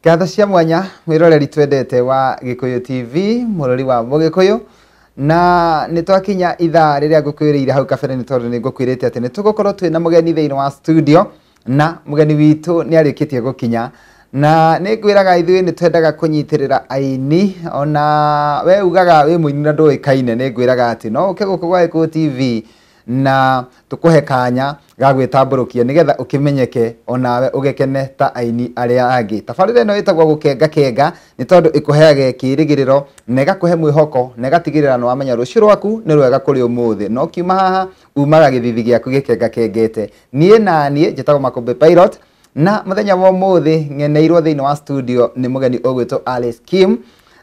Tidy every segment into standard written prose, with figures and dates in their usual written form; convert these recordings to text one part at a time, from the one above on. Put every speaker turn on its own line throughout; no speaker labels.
Ngatho cia mwanya mwiroreri twendete wa Gikuyu TV murori wa Mugikuyu na nĩ twakinya ithaa rĩrĩa ngũkwĩrĩire hau kabere nĩ tondũ nĩ ngũkwĩrĩte atĩ nĩ tũgũkorwo twĩna mũgeni thĩinĩ wa studio na mũgeni witũ nĩ arĩkĩtie gũkinya na nĩ ngwĩraga ithuĩ nĩ twendaga kũnyitĩrĩra aini ona we ugaga wĩ mũini na ndũĩkaine nĩ ngwĩraga atĩ no ũke gũkũ gwa Gikuyu TV na tukuhe kanya ga gwĩtambũrũkia nĩgetha ũkĩmenyeke onawe ũgĩkene ta aini arĩa angĩ. Tabarĩra ĩno ĩtagwo gũkenga kenga nĩ tondũ ĩkũheaga kĩrĩgĩrĩro na ĩgakũhe mwĩhoko na ĩgatigĩrĩra nĩ wamenya rũciũ rwaku nĩ rwega kũrĩ ũmũthĩ no kiuma haha umaga gĩthithi gĩaku gĩkenga kengete. Niĩ na niĩ njĩtagwo Makũmbĩ Pilot na mũthenya wa ũmũthĩ ng'eneirwo thĩinĩ wa studio nĩ mũgeni ũgwĩtwo Alice Kim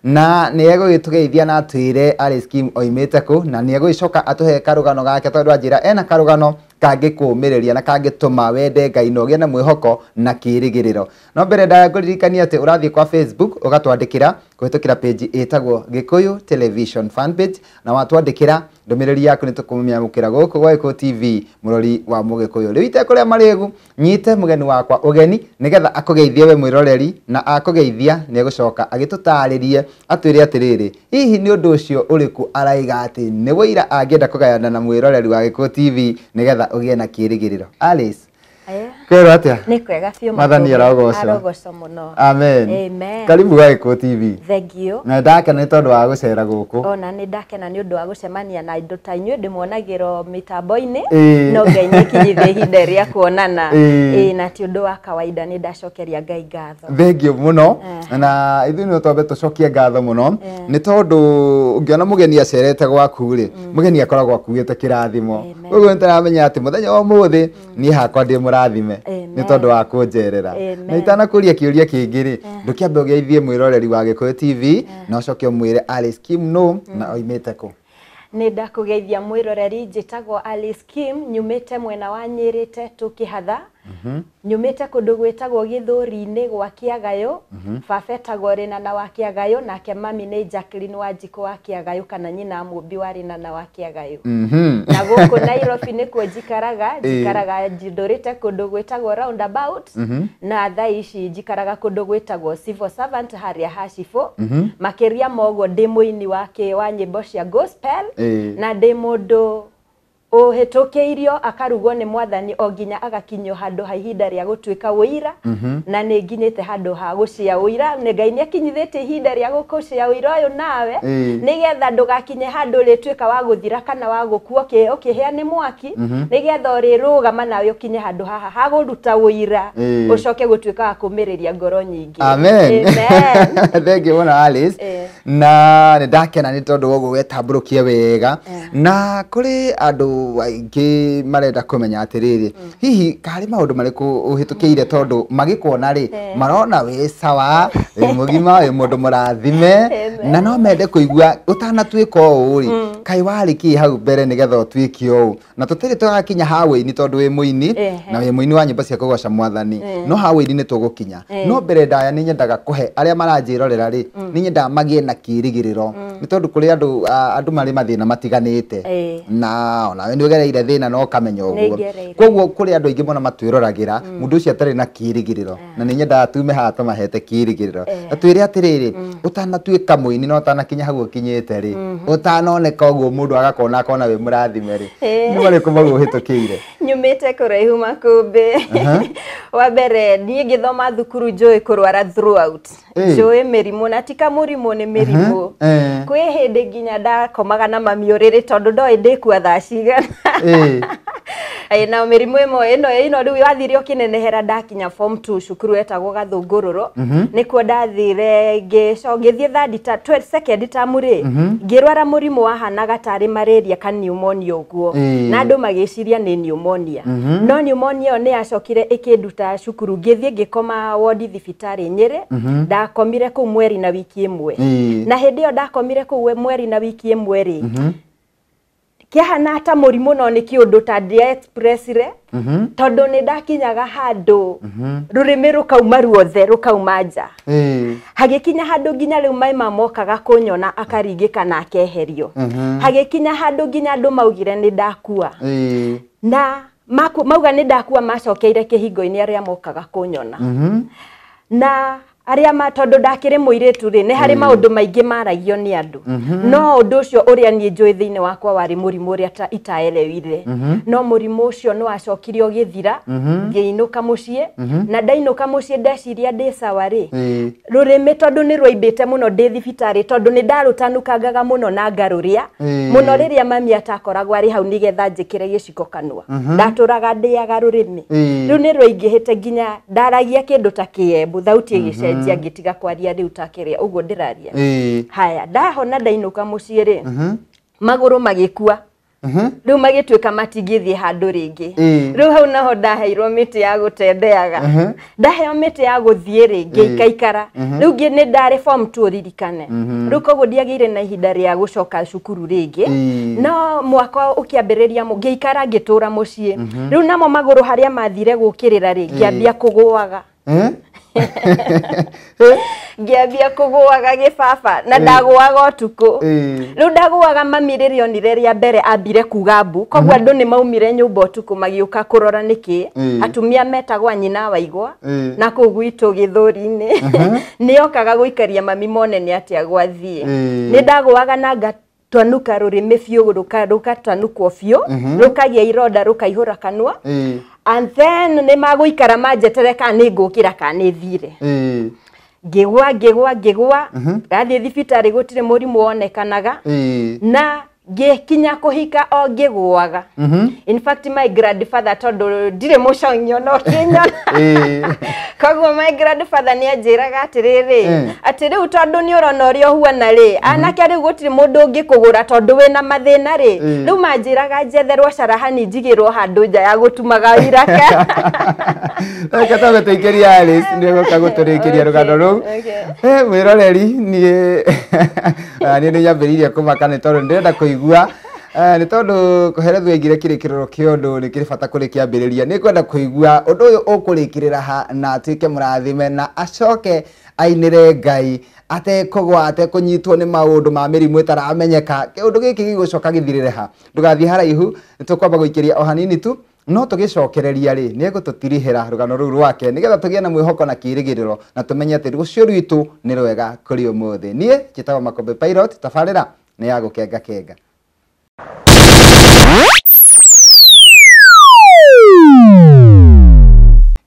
na nĩ egũgĩtũgeithia na atwĩre Alice Kim oimĩte kũ na nĩ egũgĩcoka atũhe karũgano gake tondũ anjĩra ena karũgano kangĩkũũmĩrĩria na kangĩtũma wende Ngai na ũgĩe na mwĩhoko na kĩĩrĩgĩrĩro. No mbere ndagũririkania atĩ ũrathiĩ kwa Facebook ũgatwandĩkĩra kũhĩtũkĩra page ĩtagwo Gikuyu Television fan page na watwandĩkĩra ndũmĩrĩri yaku nĩ tũkũmĩamũkĩra gũkũ gwa Gikuyu TV mũrori wa Mũgĩkũyũ. Rĩu itekũrĩa marĩgu nyite mũgeni wakwa ũgeni nĩgetha akũgeithie we mwĩroreri na akũgeithia nĩ egũcoka agĩtũtarĩrie atwĩre atĩrĩrĩ hihi nĩ ũndũ ũcio ũrĩkũ araiga atĩ nĩ wũira angĩenda kũgayana na mwĩroreri wa Gikuyu TV nĩgetha ũgĩe na kĩĩrĩgĩrĩro. Alice, kwĩrwo atĩa?
Nĩ kwega biũ.
Mwathani arogocwo.
Arogocwo mũno.
Amen.
Amen.
Karibu gwa Gikuyu TV.
Thank you.
Na ndakena nĩ tondũ wa gũcera gũkũ.
Ona nĩ ndakena nĩ ũndũ wa gũcemania na andũ ta inyuĩ ndĩmuonagĩrwo mĩtambo-inĩ no Ngai nĩkinyithie ihinda rĩa kuonana. Ĩĩ na ti ũndũ wa kawaida nĩ ndacokeria Ngai ngatho.
Thank you mũno. Na ithuĩ no twambe tũcokie ngatho mũno nĩ tondũ ũngĩona mũgeni acerete gwaku rĩ mũgeni akoragwo akuĩte kĩrathimo. Koguo nĩtũramenya atĩ mũthenya wa ũmũthĩ niĩ hakwa ndĩ mũrathime nĩ tondũ wa kũnjerera. Na itanakũria kĩũria kĩngĩ rĩ ndũkĩambe ũgeithie mwĩroreri wa Gikuyu TV na ũcoke ũmwĩre Alice Kim no na oimĩte kũ.
Nĩ ndakũgeithia mwĩroreri, njĩtagwo Alice Kim, nyumĩte mwena wa Nyĩrĩ Tetu Kĩhatha. Nyumĩte kũndũ gwĩtagwo Gĩthũri-inĩ gwa Kĩagayo. Baba etagwo Rĩnana wa Kĩagayo nake mami nĩ Jacqueline Wanjikũ wa Kĩagayo kana nyina Mũmbi wa Rĩnana wa Kĩagayo. Na gũkũ Nairobi nĩkuo njikaraga, njikaraga njindũrĩte kũndũ gwĩtagwo roundabout na thaa ici njikaraga kũndũ gwĩtagwo Civil Servant harĩa ha cibũ. Makĩria ma ũguo ndĩ mũini wa nyĩmbo cia gospel na ndĩ mũndũ ũhĩtũkĩirio akarugwo nĩ mwathani o nginya agakinyio handũ ha ihinda rĩa gũtuĩka ũira na nĩ nginyĩte handũ ha gũcia ũira nĩ Ngai nĩ akinyithĩtie ihinda rĩa gũkũcia ũira ũyũ nawe nĩgetha ndũgakinye handũ ũrĩtuĩka wa gũthira kana wa gũkua ũkĩhĩa nĩ mwaki nĩgetha ũrĩrũgama nawe ũkinye handũ haha ha kũruta ũira ũcoke gũtuĩka wa kũmĩrĩria ngoro nyingĩ.
Amen. Thank you mũno Alice. Na nĩ ndakena nĩ tondũ woguo wetambũrũkia wega na kũrĩ andũ aingĩ marenda kũmenya atĩrĩrĩ hihi karĩ maũndũ marĩkũ ũhĩtũkĩire tondũ magĩkuona rĩ marona wĩ sawa wĩ mũgima wĩ mũndũ mũrathime na no mende kũigua ũtanatuĩka ũũ rĩ kaĩ warĩ kĩ hau mbere nĩgetha ũtuĩke ũũ na tũtirĩ tũrakinya ha wĩini tondũ wĩ mũini na wĩ mũini wa nyĩmbo cia kũgoca mwathani no ha wĩini nĩ tũgũkinya no mbere ndaya nĩ nyendaga kũhe arĩa maranjĩrorera rĩ nĩ nyendaga magĩe na kĩĩrĩgĩrĩro nĩ tondũ kũrĩ andũ marĩ mathĩna matiganĩte na ona nĩ ũgereire thĩna na ũkamenya ũguo koguo kũrĩ andũ aingĩ mũno matwĩroragĩra mũndũ ũcio atarĩ na kĩĩrĩgĩrĩro na nĩ nyendaga tume haha tũmahete kĩĩrĩgĩrĩro na twĩre atĩrĩrĩ ũtanatuĩka mũini na ũtanakinya hau ũkinyĩte rĩ ũtanoneka ũguo mũndũ agakona akona wĩ mũrathime rĩ nĩ marĩkũ mau ũhĩtũkĩire?
Nyumĩte kũraihu Makũmbĩ. Wa mbere niĩ ngĩthoma thukuru njũĩ kũrwara throughout njũĩ mĩrimũ na ti kamũrimũ nĩ mĩrimũ. Kwĩ hĩndĩ nginya ndakomaga na mami ũrĩrĩ tondũ ndoĩ ndĩkua thaa cigana. Na mĩrimũ ĩmwe ĩno rĩu wathire ũkĩnenehera ndakinya form 2 cukuru etagwo Gathũngũrũrũ nĩkuo ndathire ngĩthiĩ third second term rĩ ngĩrwara mũrimũ wahanaga tarĩ malaria ka pneumonia ũguo na andũ magĩciria nĩ pneumonia no pneumonia ĩyo nĩ yacokire ĩkĩnduta cukuru ngĩthiĩ ngĩkoma wodi thibitarĩ Nyĩrĩ ndakomire kũu mweri na wiki ĩmwe na hĩndĩ ĩyo ndakomire kũu mweri na wiki ĩmwe rĩ kĩahana ta mũrimũ no nĩ kĩũndũ ta ndĩa expressire tondũ nĩ ndakinyaga handũ rũrĩmĩ rũkauma ruothe rũkauma nja hagĩkinya handũ nginya rĩu maĩ mamokaga kũnyona akaringĩka na akeherio hagĩkinya handũ nginya andũ maugire nĩ ndakua na mauga nĩ ndakua macokeire kĩhingo-inĩ arĩa mokaga kũnyona na Arĩa ma tondũ ndakĩrĩ mũirĩtu rĩ nĩ harĩ maũndũ maingĩ maragio nĩ andũ no ũndũ ũcio ũrĩa niĩ njũĩ thĩinĩ wakwa warĩ mũrimũ ũrĩa itaelewire no mũrimũ ũcio nĩ wacokire ũgĩthira ngĩinũka mũciĩ na ndainũka mũciĩ ndeciria ndĩ sawa rĩ rũrĩmĩ tondũ nĩ rwaimbĩte mũno ndĩ thibitarĩ tondũ nĩ ndarũtanukangaga mũno na ngarũrĩa mũno rĩrĩa mami atakoragwo arĩ hau nĩgetha njĩkĩre gĩciko kanua ndatũraga ndĩaga rũrĩmĩ rĩu nĩ rwaingĩhĩte nginya ndaragia kĩndũ ta kĩembu thauti ĩgĩcenjia ngĩtiga kwaria rĩu ta kĩrĩa ũguo ndĩraria haya ndahona ndainũka mũciĩ rĩ magũrũ magĩkua rĩu magĩtuĩka matingĩthiĩ handũ rĩngĩ rĩu hau naho ndaheirwo mĩtĩ ya gũtembeaga ndaheo mĩtĩ ya gũthiĩ rĩ ngĩikaikara rĩu nĩ ndarĩ form 2 ririkane rĩu koguo ndiagĩire na ihinda rĩa gũcoka cukuru rĩngĩ no mwaka ũkĩambĩrĩria ngĩikara ngĩtũra mũciĩ rĩu namo magũrũ harĩa mathire gũkĩrĩra rĩ ngĩambia kũgũaga ngĩambia kũgũaga gĩbaba na ndagũaga ũtukũ rĩu ndagũaga mami rĩrĩa onire rĩa mbere ambire kuga mbu koguo andũ nĩ maumire nyũmba ũtukũ magĩũka kũrora nĩkĩ atumia metagwo nyina waigwa na kũu gwitũ gĩthũri-inĩ nĩokaga gũikaria mami mone nĩ atĩa gwathiĩ nĩ ndagũaga na ngatwanuka rũrĩmĩ biũ rũkatanukwo biũ rũkagĩa ironda rũkaihũra kanua and then nĩ magũikara manjetere kana nĩ ngũkĩra kana nĩ thire ngĩgwa ngĩgwa ngĩgwa ndathiĩ thibitarĩ gũtirĩ mũrimũ wonekanaga na ngĩkinya kũhika o ngĩgũaga in fact my grandfather tondũ ndirĩ mũcong'io no kĩnyona koguo my grandfather nĩ anjĩraga atĩrĩrĩ atĩ rĩu tondũ nĩ ũrona ũrĩa ũhuana rĩ anake rĩu gũtirĩ mũndũ ũngĩkũgũra tondũ wĩna mathĩna rĩ rĩu manjĩraga njetherwo carahani njigĩrwo handũ nja ya gũtumaga iraka
reke twambe tũingĩrie Alice nĩ egũka gũtũrĩkĩria rũgano rũu mwĩroreri niĩ niĩ nĩ nyambĩrĩirie kũmaka nĩ tondũ ndĩrenda kũigua nĩ tondũ kũherethwo aingire kĩrĩkĩrĩro kĩa ũndũ nĩ kĩrĩ bata kũrĩ kĩambĩrĩria nĩ kwenda kũigua ũndũ ũyũ ũkũrĩkĩrĩra ha na atuĩke mũrathime na acoke ainĩre Ngai atekũgwa atekũnyitwo nĩ maũndũ ma mĩrimũ ĩtaramenyeka kĩũndũ gĩkĩ gĩgũcoka gĩthirĩre ha ndũgathiĩ haraihu nĩ tũkwamba gũikĩria o hanini tu no tũgĩcokereria rĩ nĩ egũtũtirihĩra rũgano rũu rwake nĩgetha tũgĩe na mwĩhoko na kĩĩrĩgĩrĩro na tũmenye atĩ rũciũ rwitũ nĩ rwega kũrĩ ũmũthĩ niĩ njĩtagwo Makombe Pilot tabarĩra nĩ ya gũkenga kenga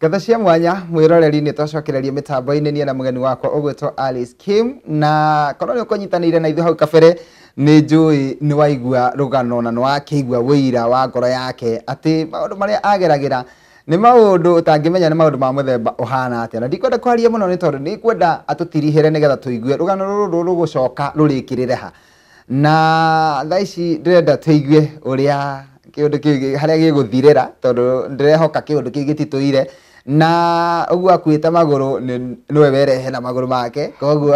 Ngatho cia mwanya mwĩroreri nĩ twacokereria mĩtambo-inĩ niĩ na mũgeni wakwa ũgwĩtwo Alice Kim na korwo nĩ ũkũnyitanĩire na ithuĩ hau kabere nĩ njũĩ nĩ waigua rũgano na nĩ wakĩigua wũira wa ngoro yake atĩ maũndũ marĩa ageragĩra nĩ maũndũ ũtangĩmenya nĩ maũndũ ma mũthemba ũhana atĩa na ndikwenda kwaria mũno nĩ tondũ nĩ kwenda atũtirihĩre nĩgetha tũigue rũgano rũrũ rũgũcoka rũrĩkĩrĩre ha na thaa ici ndĩrenda tũigue ũrĩa kĩũndũ kĩu harĩa gĩgũthirĩra tondũ ndĩrehoka kĩũndũ kĩu gĩtitũire na ũguo akuĩte magũrũ nĩwe werehe na magũrũ make koguo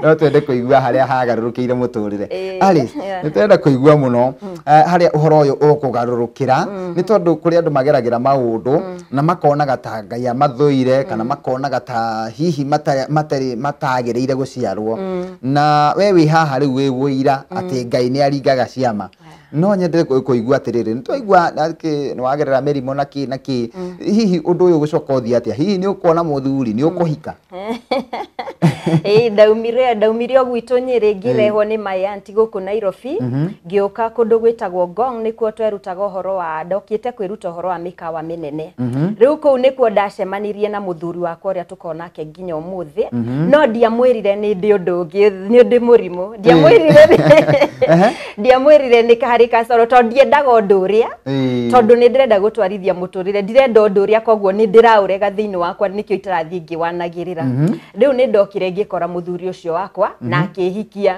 no twende kũigua harĩa hagarũrũkĩire mũtũrĩre Alice nĩ twenda kũigua mũno harĩa ũhoro ũyũ ũkũgarũrũkĩra nĩ tondũ kũrĩ andũ mageragĩra maũndũ na makonaga ta Ngai amathũire kana makonaga ta hihi matarĩ matagĩrĩire gũciarwo na we wĩ haha rĩu wĩ wũira atĩ Ngai nĩ aringaga ciama no nyende kũigua atĩrĩrĩ nĩ twaigua nĩ wagerera mĩrimũ na kĩ na kĩ hihi ũndũ ũyũ ũgũcoka ũthiĩ atĩa hihi nĩ ũkuona mũthuri nĩ ũkũhika
ndaumire o gwitũ Nyĩrĩ ngĩrehwo nĩ my auntie gũkũ Nairobi ngĩũka kũndũ gwĩtagwo Ngong nĩkuo twerutaga ũhoro wa ndokĩte kwĩruta ũhoro wa mĩkawa mĩnene rĩu kũu nĩkuo ndacemanirie na mũthuri wakwa ũrĩa tũkoragwo nake nginya ũmũthĩ no ndiamwĩrire nĩ ndĩ ũndũ ũngĩ nĩ ndĩ mũrimũ ndiamwĩrire nĩ harĩ kacoro tondũ ndiendaga ũndũ ũrĩa tondũ nĩ ndĩrenda gũtwarithia mũtũrĩre ndirenda ũndũ ũrĩa koguo nĩ ndĩraũrega thĩinĩ wakwa nĩkĩo itarathiĩ ngĩwanagĩrĩra rĩu nĩ ndokire ngĩkora mũthuri ũcio wakwa na akĩhikia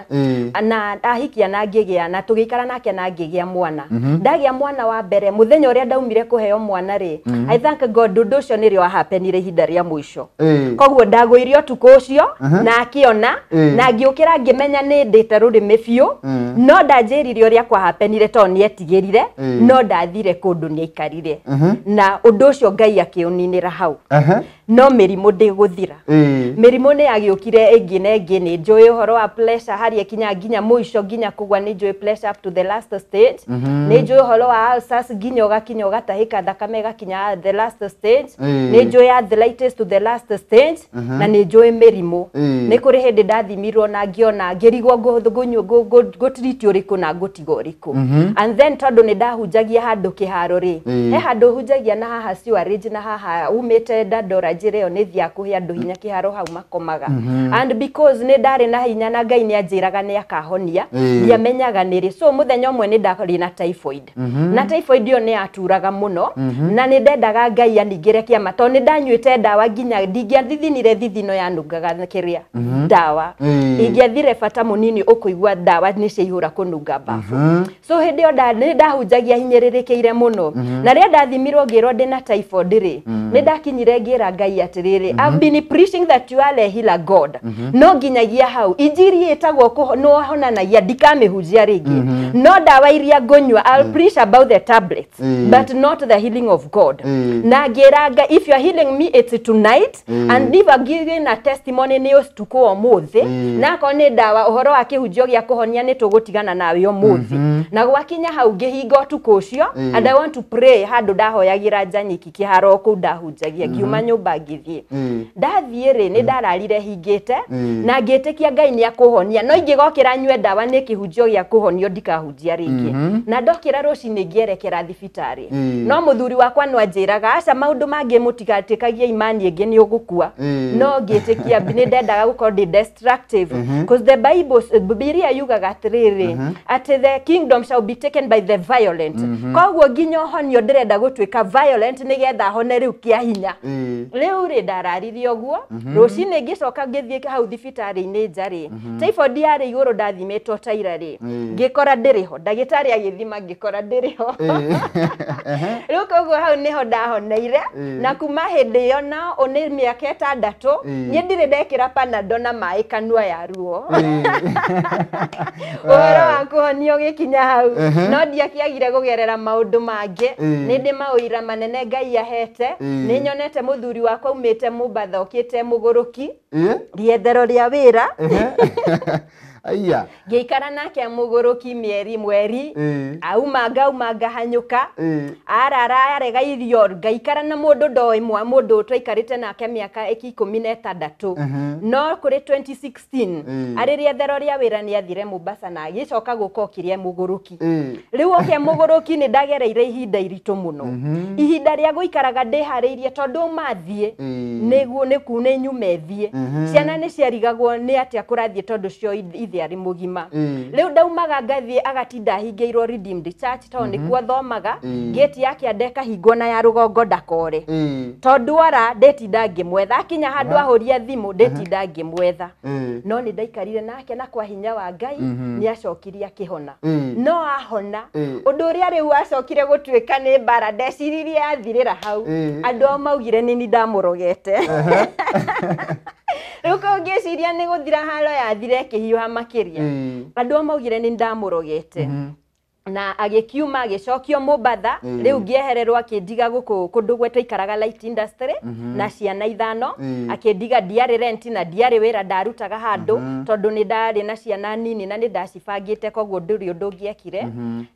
na ahikia na ngĩgĩa na tũgĩikara nake na ngĩgĩa mwana ndagĩa mwana wa mbere mũthenya ũrĩa ndaumire kũheo mwana rĩ I thank God ũndũ ũcio nĩrĩo wahapenire ihinda rĩa mũico koguo ndagũirio ũtukũ ũcio na akĩona na ngĩũkĩra ngĩmenya nĩ ndĩte rũrĩmĩ biũ no ndanjĩrire ũrĩa kwahapenire tondũ nĩ etigĩrire no ndathire kũndũ nĩ aikarire na ũndũ ũcio Ngai akĩũninĩra hau no mĩrimũ ndĩgũthira mĩrimũ nĩ yagĩũkire ndekire ĩngĩ na ĩngĩ. Nĩ njũĩ ũhoro wa pressure harĩa ĩkinyaga nginya mũico, nginya kũgwa. Nĩ njũĩ pressure up to the last stage. Nĩ njũĩ ũhoro wa ulcers nginya ũgakinya ũgatahĩka thakame ĩgakinya the last stage. Nĩ njũĩ arthritis to the last stage, na nĩ njũĩ mĩrimũ. Nĩ kũrĩ hĩndĩ ndathimirwo na ngĩona ngĩrigwo ngũtiriti ũrĩkũ na ngũtiga ũrĩkũ. And then tondũ nĩ ndahunjagia handũ kĩharo rĩ, he handũ hunjagia na haha sewerage na haha umĩte Dandora njĩra ĩyo nĩ thiaga kũhe andũ hinya kĩharo hau makomaga. And because nĩ ndarĩ na hinya na Ngai nĩ anjĩraga nĩ akahonia, ndiamenyaga nĩrĩ. So mũthenya ũmwe nĩ ndarĩ na typhoid, na typhoid ĩyo nĩ yaturaga mũno, na nĩ ndendaga Ngai aningĩre kĩama tondũ nĩ ndanyuĩte ndawa nginya ndingĩathithinire thithino yanungaga kĩrĩa ndawa. Ingĩathire bata mũnini ũkũigua ndawa nĩ ciaihũra kũnunga bafu. So hĩndĩ ĩyo nĩ ndahunjagia hinyĩrĩrĩkĩire mũno, na rĩrĩa ndathimirwo ngĩrwo ndĩna typhoid rĩ, nĩ ndakinyire ngĩra Ngai atĩrĩrĩ, I've been preaching that you are a healer God, no nginyagia hau injiri ĩtagwo nĩwahonanagia ndikamĩhunjia rĩngĩ, no ndawa iria ngũnyua, I'll preach about the tablets but not the healing of God. Na ngĩra Ngai, if you are healing me, it's tonight, and if I'm giving a testimony nĩ ũtukũ ũmũthĩ, na akorwo nĩ ndawa ũhoro wa kĩhunjio gĩa kũhonia nĩ tũgũtigana nawe ũmũthĩ. Na gwakinya hau ngĩhinga ũtukũ ũcio, and I want to pray handũ ndahoyagĩra njanyiki kĩharo kũu ndahunjagia, ngiuma nyũmba ngĩthiĩ. Ndathiĩ rĩ, nĩ ndararire hingĩte na ngĩtĩkia Ngai nĩ akũhonia, no ingĩgokĩra nyue ndawa nĩ kĩhunjio gĩa kũhonio ndikahunjia rĩngĩ. Na ndokĩra rũcinĩ ngĩerekera thibitarĩ, no mũthuri wakwa no anjĩraga aca maũndũ mangĩ mũtigatĩkagie imani ĩngĩ nĩ ũgũkua. No ngĩtĩkia nĩ ndendaga gũkorwo ndĩ destructive, because the Bible, Bibilia yugaga atĩrĩrĩ, atĩ the kingdom shall be taken by the violent. Koguo nginya ũhonio ndĩrenda gũtuĩka violent nĩgetha hone rĩu kĩa hinya. Rĩu rĩ, ndararire ũguo, rũcinĩ ngĩcoka ngĩthiĩ hau thibitarĩ-inĩ nja rĩ, typhoid yarĩ igũrũ ndathimĩtwo taira rĩ, ngĩkora ndĩrĩ ho. Ndagĩtarĩ agĩthima ngĩkora ndĩrĩ ho. Rĩu koguo hau nĩho ndahoneire, na kuma hĩndĩ ĩyo nao nĩ mĩaka 6 niĩ ndirĩ ndekĩra Panadol na maĩ kanua ya ruo. Ũhoro wa kũhonio ũgĩkinya hau, no ndiakĩagire kũgerera maũndũ mangĩ. Nĩ ndĩ maũira manene Ngai ahete. Nĩ nyonete mũthuri wakwa umĩte Mombatha okĩte mũgũrũki rĩethero rĩa wĩra.
Aya.
Ngĩikara nake mũgũrũki mĩeri mweri, auma ngauma ngahanyũka, arara arega irio, ngaikara na mũndũ ndoĩ mwa mũndũ twaikarĩte nake mĩaka 16. No kũrĩ 2016 arĩ rĩethero rĩa wĩra nĩ athire Mombasa na agĩcoka gũka okire mũgũrũki. Rĩu oke mũgũrũki nĩ ndagereire ihinda iritũ mũno, ihinda rĩa gũikaraga ndĩharĩirie tondũ mathiĩ nĩguo nĩ nyume thiĩ. Ciana nĩ ciarigagwo nĩ atĩa kũrathiĩ tondũ cio ithe arĩ mũgima. Rĩu ndaumaga ngathiĩ agatinda ahingĩirwo Redeemed Church tondũ nĩkuo thomaga, gate yake ĩkahingwo na ya rũgongo ndakore, tondũ ora ndĩtinda ngĩmwetha, akinya handũ ahũria thimũ ndĩtinda ngĩmwetha. No nĩ ndaikarire nake na kwa hinya wa Ngai nĩ acokirie akĩhona. No ahona, ũndũ ũrĩa rĩu acokire gũtuĩka nĩ mbara ndeciririe yathirĩra hau, andũ ao maugire nĩ ni ndamũrogete. Rĩu kũu ngĩciria nĩ gũthira haro yathire ĩkĩhiũha makĩria. Andũ ao maugire nĩ ndamũrogete na agĩkiuma agĩcokio Mombatha. Rĩu ngĩehererwo akĩndiga gũkũ kũndũ gwe twaikaraga light industry na ciana 5, akĩndiga ndiarĩ rent na ndiarĩ wĩra ndarutaga handũ tondũ nĩ ndarĩ na ciana nini na nĩ ndacibangĩte, koguo ndũrĩ ũndũ ũngĩekire.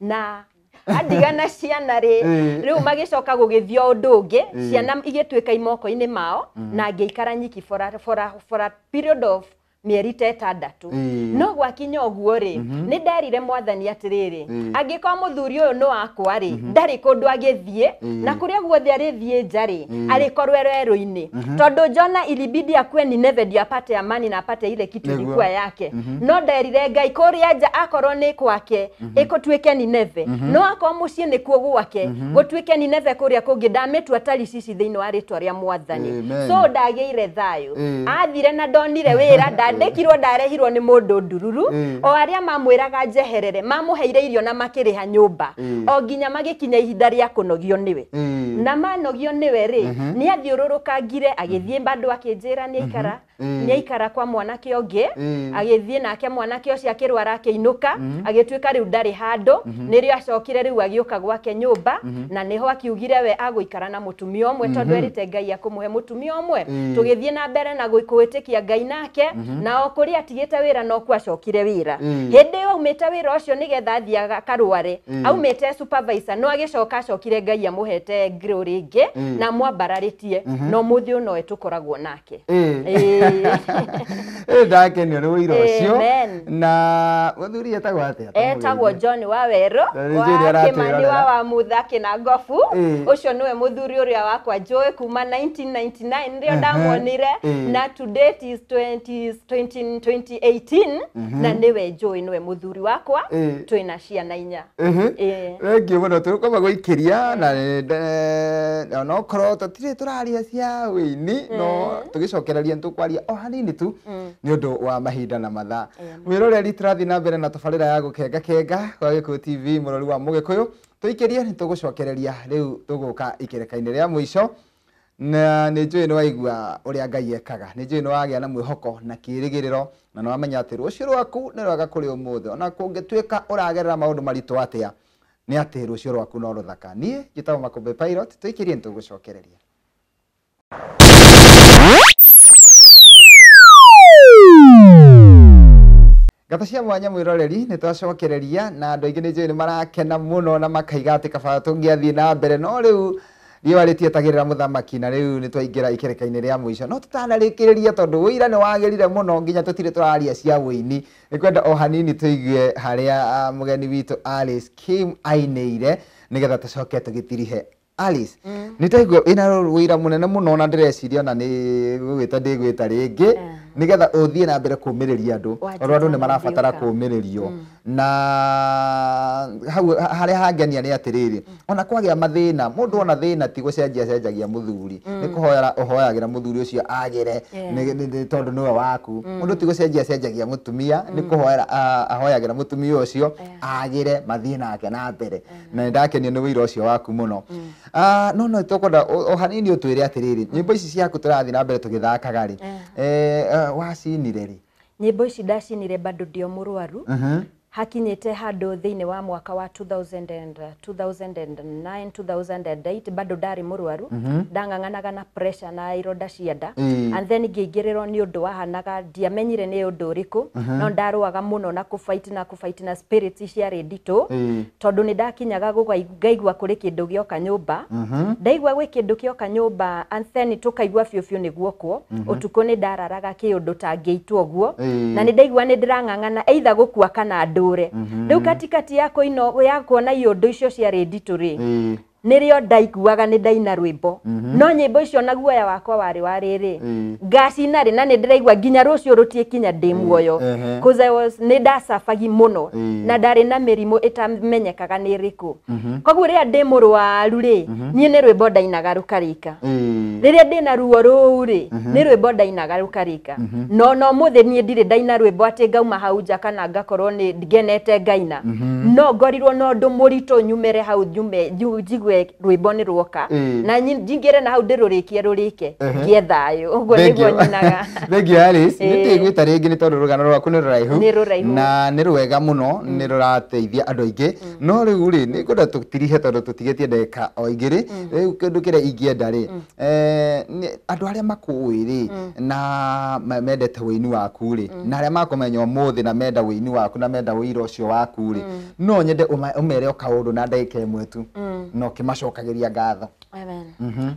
Na andiga na ciana rĩ, rĩu magĩcoka gũgĩthiĩ o ũndũ ũngĩ, ciana igĩtuĩka imoko-inĩ mao na ngĩikara nyiki for a period of mĩeri ta 6. No gwakinya ũguo rĩ, nĩ nderire mwathani atĩrĩrĩ, angĩkorwo mũthuri ũyũ nĩ wakwa rĩ, ndarĩ kũndũ agĩthiĩ, na kũrĩa guothe arĩthiĩ nja rĩ, arĩkorwo werũ-inĩ, tondũ Jona ilibidi akue Nineve ndio apate amani na apate ile kitu ilikuwa yake. No nderire Ngai kũrĩa nja akorwo nĩ kwake ĩgũtuĩke Nineve, no akorwo mũciĩ nĩkuo gwake gũtuĩke Nineve kũrĩa kũngĩ, ndamĩtua Tarishishi thĩinĩ wa rĩtwa rĩa mwathani. So ndagĩire thayũ. Athire na ndonire wĩra, ndandĩkirwo ndarehirwo nĩ mũndũ ndururu, o arĩa mamwĩraga njeherere mamũheire irio na makĩrĩha nyũmba, o nginya magĩkinya ihinda rĩa kũnogio nĩwe. Na manogio nĩwe rĩ, nĩ athiũrũrũkangire agĩthiĩ bado akĩnjĩra nĩ aikara. Nĩaikara kwa mwanake ũngĩ, agĩthiĩ nake mwanake ũcio akĩrwara akĩinũka, agĩtuĩka rĩu ndarĩ handũ. Nĩrĩo acokire rĩu agĩũka gwake nyũmba, na nĩho akiugire we agũikara na mũtumia ũmwe tondũ erĩte Ngai akũmũhe mũtumia ũmwe. Tũgĩthiĩ na mbere na gwĩtĩkia Ngai nake, na o kũrĩa atigĩte wĩra no kuo acokire wĩra. Hĩndĩ ĩyo aumĩte wĩra ũcio nĩgetha athiĩ akarware, aumĩte supervisor, no agĩcoka acokire Ngai amũhete ngirũ rĩngĩ na amwambararĩtie, no mũthĩ ũyũ nowe tũkoragwo nake.
Ndakenio nĩ ũira ũcio. Na mũthuri etagwo atĩa?
Etagwo John Wawerũ wa Kĩmani wa Wamutha Kĩnangobu. Ũcio nĩwe mũthuri ũrĩa wakwa njũĩ kuma 1999 rĩo ndamuonire, na to date is 2018, na nĩwe njũĩ, nĩwe mũthuri wakwa, twĩna ciana 4.
Thengiũ mũno, tũkwamba gũikĩria na onokorwo tũtirĩ tũraria cia wĩini, no tũgĩcokereria nĩtũkwaria o hanini tu nĩ ũndũ wa mahinda na mathaa. Mwĩroreri, tũrathiĩ na mbere na tabarĩra ya gũkenga kenga kwa Gĩkũyũ TV mũrori wa Mũgĩkũyũ. Tũikĩrie nĩtũgũcokereria rĩu tũgũka ikereka-inĩ rĩa mũico, na nĩ njũĩ nĩwaigua ũrĩa Ngai ekaga, nĩ njũĩ nĩwagĩa na mwĩhoko na kĩĩrĩgĩrĩro, na nĩwamenya atĩ rũciũ rwaku nĩ rwega kũrĩ ũmũthĩ, ona kũngĩtuĩka ũragerera maũndũ maritũ atĩa, nĩ atĩ rũciũ rwaku no rũthaka. Niĩ njĩtagwo Makũmbĩ Pilot, tũikĩrie nĩtũgũcokereria. Ngatho cia mwanya mwĩroreri, nĩ twacokereria na andũ aingĩ nĩ njũĩ nĩ marakena mũno na makaiga atĩ kaba tũngĩathiĩ na mbere, no rĩu riũa rĩtietagĩrĩra mũthamaki, na rĩu nĩ twaingĩra ikereka-inĩ rĩa mũico. No tũtanarĩkĩrĩria, tondũ ũira nĩ wagĩrire mũno nginya tũtirĩ tũraria cia wũini, nĩ kwenda o hanini tũigue harĩa mũgeni witũ Alice Kim ainĩire, nĩgetha tũcoke tũgĩtirihe. Alice, nĩ ndaigua wĩna wĩra mũnene mũno na ndĩreciria ona nĩ gũgwĩta ndĩgwĩta rĩngĩ, nĩgetha ũthiĩ na mbere kũũmĩrĩria andũ, tondũ andũ nĩ marabatara kũũmĩrĩrio. Na hau harĩa hangenia nĩ atĩrĩrĩ, ona kwagĩa mathĩna, mũndũ ona thĩna ti gũcenjia acenjagia mũthuri, nĩ kũhoera ũhoyagĩra mũthuri ũcio agĩre, tondũ nĩwe waku. Mũndũ ti gũcenjia acenjagia mũtumia, nĩ kũhoera ahoyagĩra mũtumia ũcio agĩre, mathiĩ nake na mbere. Na nĩ ndakenio nĩ wĩira ũcio waku mũno. No tũkwenda o hanini ũtwĩre atĩrĩrĩ, nyĩmbo ici ciaku tũrathiĩ na mbere tũgĩthakaga rĩ, wacinire rĩ?
Nyĩmbo ici ndacinire bado ndĩ o mũrwaru. Hakinyĩte handũ thĩinĩ wa mwaka wa 2009 2008, bado ndarĩ mũrwaru, ndang'ang'anaga na pressure na ironda cia nda, and then ngĩingĩrĩrwo nĩ ũndũ wahanaga, ndiamenyire nĩ ũndũ ũrĩkũ, no ndarũaga mũno na kũfight na spirits ciarĩ nditũ, tondũ nĩ ndakinyaga ngaigua kũrĩ kĩndũ gĩoka nyũmba, ndaigua gwĩ kĩndũ gĩoka nyũmba, and then tũkaigua biũ biũ nĩ guokwo. Ũtukũ nĩ ndararaga kĩũndũ ta ngĩitwo ũguo, na nĩ ndaigua nĩ ndĩrang'ang'ana either gũkua kana ndũre. Rĩu katikati ya kũino ya kuona iũndũ icio ciarĩ nditũ rĩ, nĩrĩo ndaiguaga nĩ ndaina rwĩmbo, no nyĩmbo icio na guoya wakwa warĩ wa rĩrĩ, ngacina rĩ, na nĩ ndĩraigua nginya rũciũ rũtiĩkinya ndĩ muoyo, cause I was nĩ ndacabagi mũno na ndarĩ na mĩrimũ ĩtamenyekaga nĩ ĩrĩkũ. Koguo rĩrĩa ndĩ mũrwaru rĩ, niĩ nĩ rwĩmbo ndainaga rũkarĩka. Rĩrĩa ndĩna ruo rũu rĩ, nĩ rwĩmbo ndainaga rũkarĩka. No mũthĩ niĩ ndirĩ ndaina rwĩmbo atĩ ngauma hau nja kana ngakorwo nĩ ngenete ngaina, no ngorirwo na ũndũ mũritũ nyumĩre hau njume njigue rwĩmbo nĩ rwoka, na njingĩre na hau ndĩrũrĩkie rũrĩke ngĩe thayũ. Ũguo nĩguo nyinaga.
Thengiũ Alice, nĩ ndĩgwĩta rĩngĩ nĩ tondũ rũgano rwaku nĩ rũraihu na nĩ rwega mũno, nĩ rũrateithia andũ aingĩ. No rĩu rĩ, nĩ ngwenda tũtirihe tondũ tũtigĩtie ndagĩka o igĩrĩ. Rĩu kĩndũ kĩrĩa ingĩenda rĩ, andũ arĩa makũĩ rĩ na mendete wũini waku rĩ, na arĩa makũmenya ũmũthĩ na menda wũini waku na menda ũira ũcio waku rĩ, no nyende ũmere o kaũndũ na ndagĩka ĩmwe tu, na ũkĩmacokagĩria ngatho.
Amen.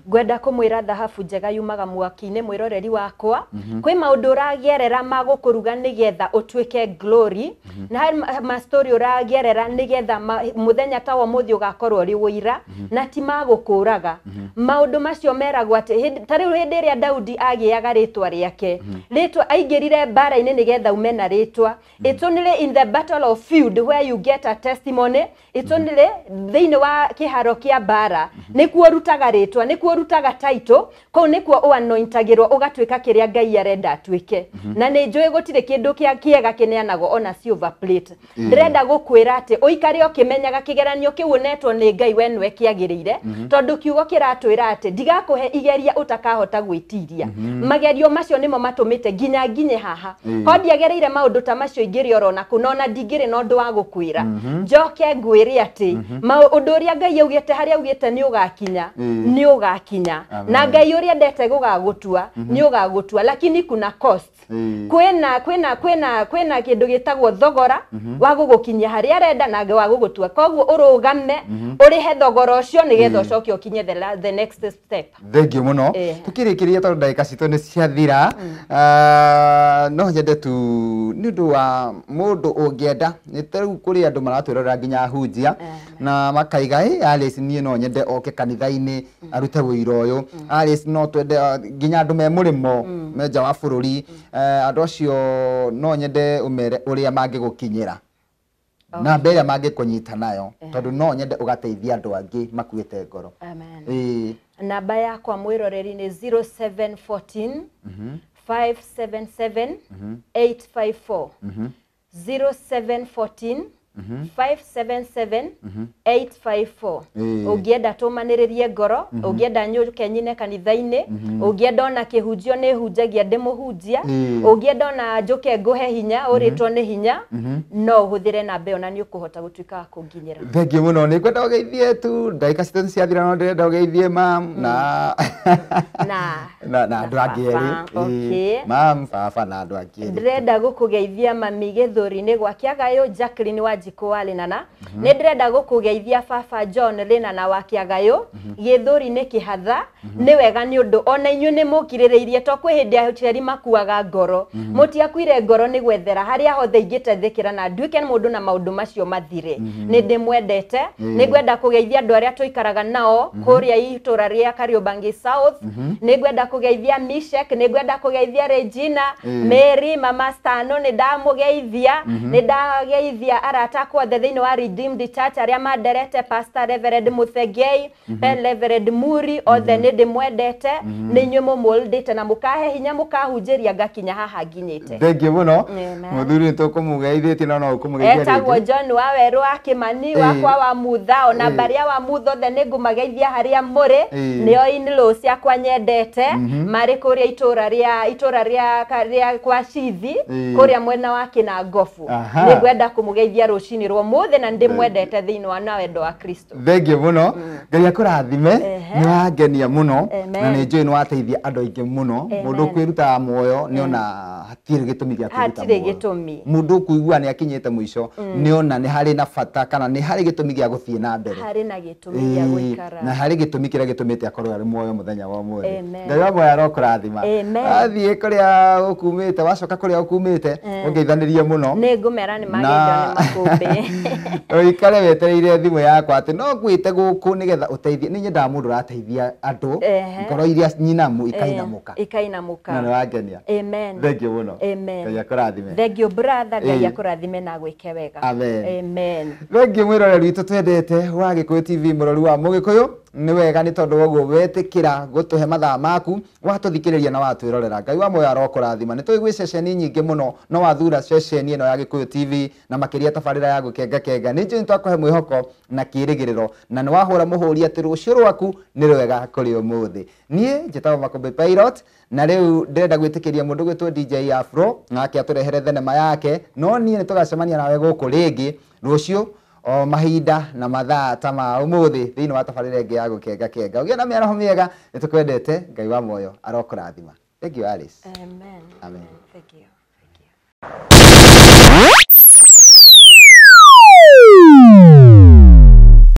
Ngwenda kũmwĩra thahabu njega yumaga mwaki-inĩ mwĩroreri wakwa. Kwĩ maũndũ ũragerera ma gũkũruga nĩgetha ũtuĩke glory, na harĩ ma story ũragerera nĩgetha mũthenya ta wa ũmũthĩ ũgakorwo ũrĩ ũira, na ti ma gũkũraga. Maũndũ macio meragwo atĩ ta rĩu hĩndĩ ĩrĩa Daudi agĩaga rĩtwa rĩake, rĩtwa aingĩrire mbara-inĩ nĩgetha ume na rĩtwa. It's only in the battle of field where you get a testimony. It's only thĩinĩ wa kĩharo kĩa mbara nĩkuo ũrutaga rĩtwa, nĩkuo ũrutaga title, kũu nĩkuo ũanointagĩrwo ũgatuĩka kĩrĩa Ngai arenda atuĩke. Na nĩ njũĩ gũtirĩ kĩndũ kĩega kĩneanagwo ona silver plate. Ndĩrenda gũkwĩra atĩ ũikare ũkĩmenyaga kĩgeranio kĩu ũnetwo nĩ Ngai we nĩwe kĩagĩrĩire, tondũ kiugo kĩratwĩra atĩ ndigakũhe igeria ũtakahota gwĩtiria. Magerio macio nĩmo matũmĩte nginya nginye haha. Ko ndiagereire maũndũ ta macio ingĩrĩ orona kũ, no na ndingĩrĩ na ũndũ wa gũkwĩra. Njoke ngwĩre atĩ ũndũ ũrĩa Ngai augĩte harĩa augĩte nĩ ũgakinya, nĩ ũgakinya. Na Ngai ũrĩa endete gũgagũtua, nĩ ũgagũtua, lakini kuna cost. Kwĩna kwĩna kwĩna kwĩna kĩndũ gĩtagwo thogora wa gũgũkinyia harĩa arenda na wa gũgũtua. Koguo ũrũgame ũrĩhe thogora ũcio nĩgetha ũcoke ũkinye the next step.
Thank you mũno. Tukĩrĩkĩria tondũ ndagĩka citũ nĩ ciathira, no nyende tu nĩ ũndũ wa mũndũ ũngĩenda, nĩ ta rĩu kũrĩ andũ maratwĩrorera nginya ahunjia na makaiga Alice niĩ no nyende oke kanitha-inĩ arute wĩira ũyũ, Alice no twende nginya andũ me mũrĩmo me nja wa bũrũri, andũ acio no nyende ũmere ũrĩa mangĩgũkinyĩra na mbere mangĩkũnyita nayo, tondũ no nyende ũgateithia andũ angĩ makuĩte ngoro.
Amen. Namba yakwa mwĩroreri nĩ 0714 577 854. 0714 577 854. Ũngĩenda tũmanĩrĩrie ngoro, ũngĩenda nyũke nyine kanitha-inĩ, ũngĩenda ona kĩhunjio nĩ hunjagia ndĩmũhunjia, ũngĩenda ona njũke ngũhe hinya ũrĩtwo nĩ hinya, no ũhũthĩre namba ĩyo na nĩ ũkũhota gũtuĩka wa kũnginyĩra.
Thank you mũno. Nĩ ngwenda ũgeithie tu ndagĩka citũ nĩ ciathira, no ndĩrenda ũgeithie mam na na andũ angĩ erĩ. Mam, baba na andũ angĩ erĩ.
Ndĩrenda gũkũgeithia mami Gĩthũri-inĩ gwa Kĩagayo, Jacqueline Wanjikũ wa Lenana. Nĩ ndĩrenda gũkũgeithia baba John Lenana wa Kĩagayo, Gĩthũri-inĩ Kĩhatha. Nĩ wega nĩ ũndũ ona inyuĩ nĩ mũkirĩrĩirie, to kwĩ hĩndĩ aciari makuaga ngoro. Mũtiakuire ngoro nĩ gwethera harĩa hothe ingĩteithĩkĩra na nduĩke mũndũ na maũndũ macio mathire. Nĩ ndĩmwendete. Nĩ ngwenda kũgeithia andũ arĩa tũikaraga nao kũrĩa itũra rĩa Kariobangi South. Nĩ ngwenda kũgeithia Mishek, nĩ ngwenda kũgeithia Regina, Mary, Mama Stano, nĩ ndamũgeithia. Nĩ ndageithia arata akwa othe thĩinĩ wa Redeemed Church arĩa manderete, Pastor Reverend Muthengei, Reverend Muri, othe nĩ ndĩmwendete. Nĩ inyuĩ mũmũldĩte na mũkahe hinya mũkahunjĩria ngakinya haha nginyĩte.
Thank you mũno. Mũthuri nĩ tũkũmũgeithĩtie no no ũkũmũgeithia rĩngĩ.
Etagwo John wa Werũ wa Kĩmani, wakwa wa Mutha, ona mbarĩa wa Mutha othe nĩ ngũmageithia harĩa mũrĩ. Nĩo in-laws ciakwa nyendete, marĩ kũrĩa itũra rĩa kwa Cithi, kũrĩa mwena wa Kĩnangobu. Nĩ ngwenda kũmũgeithia rũcinĩ rwa ũmũthĩ na ndĩmwendete thĩinĩ wa na wendo wa Kristo.
Thank you mũno. Ngai akũrathime, nĩ wangenia mũno na nĩ njũĩ nĩ wateithia andũ aingĩ mũno. Mũndũ ũkwĩrutaga muoyo nĩ ona hatirĩ gĩtũmi gĩa kwĩruta
muoyo. Hatirĩ gĩtũmi.
Mũndũ ũkũigua nĩ akinyĩte mũico nĩ ona nĩ harĩ na bata kana nĩ harĩ gĩtũmi gĩa gũthiĩ na mbere.
Harĩ na gĩtũmi gĩa gũikara.
Na harĩ gĩtũmi kĩrĩa gĩtũmĩte akorwo arĩ muoyo mũthenya wa ũmũthĩ. Ngai wa muoyo arokũrathima. Athiĩ kũrĩa ũkumĩte, wacoka kũrĩa ũkumĩte, ũngeithanĩrie mũno.
Nĩ ngũmera nĩ mageithio nĩ makũmbĩ.
Ũikare wetereire thimũ yakwa atĩ no ngwĩte gũkũ nĩgetha ũteithie. Nĩ nyendaga mũndũ ũrateithia andũ ngoro iria nyinamu ikainamũka.
Ikainamũka.
Na nĩ wangenia.
Amen.
Thank you mũno.
Amen.
Ngai akũrathime.
Thank you brother. Ngai akũrathime na agwĩke wega.
Amen.
Amen.
Thank you mwĩroreri witũ twendete wa Gĩkũyũ TV, mũrori wa Mũgĩkũyũ. Nĩ wega nĩ tondũ woguo wetĩkĩra gũtũhe mathaa maku, watũthikĩrĩria na watwĩrorera. Ngai wa muoyo arokũrathima. Nĩ tũĩ gwĩ ceceni nyingĩ mũno, no wathura ceceni ĩno ya Gĩkũyũ TV na makĩria tabarĩra ya Gũkengakenga. Nĩ njũĩ nĩ twakũhe mwĩhoko na kĩĩrĩgĩrĩro, na nĩ wahũra mũhũri atĩ rũciũ rwaku nĩ rwega kũrĩ ũmũthĩ. Niĩ njĩtagwo Makũmbĩ Pilot, na rĩu ndĩrenda gwĩtĩkĩria mũndũ gwĩtwo DJ Afro nake atũrehere thenema yake, no niĩ nĩ tũgacemania nawe gũkũ rĩngĩ rũciũ o mahinda na mathaa ta ma ũmũthĩ thĩinĩ wa tabarĩra ĩngĩ ya Gũkengakenga. Ũgĩe na mĩaraho mĩega, nĩ tũkwendete. Ngai wa muoyo arokũrathima. Thank you Alice.
Amen.
Amen.
Thank you. Thank you.